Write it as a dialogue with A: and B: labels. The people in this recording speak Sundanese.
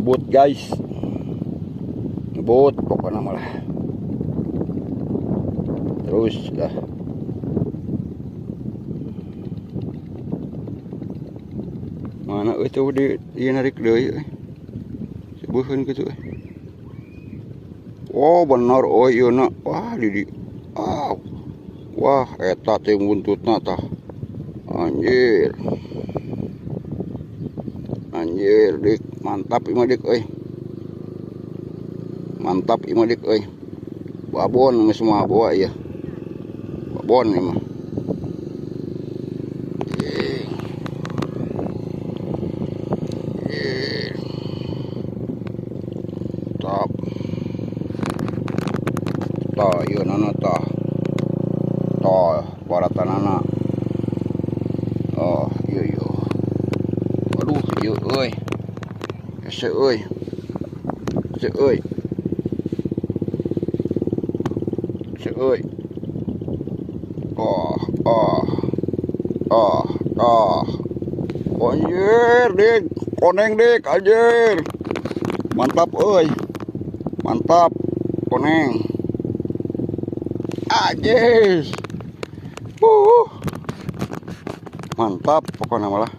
A: Ngebut guys. Ngebut pokoknya malah. Terus lah. Mana itu di narik deui euy. Sebuheun kitu euy. Oh benar euy ieu na. Wah di ah. Wah eta teh buntutna tah. Anjir. Anjir dik, mantap ieu mah dik euy. Mantap ieu mah dik euy. Babon geus moal bawa ieu. Babon ieu mah. Top. Tah ieu nana tah. Tah baratanana. Oh, ieu ieu. Aduh, ieu euy. Hese euy. Hese euy. Hese euy. Oh, oh. Oh, oh. Anjir, dik, koneng dik, anjir. Mantap euy. Mantap, koneng. Anjir. Mantap pokoknya malah.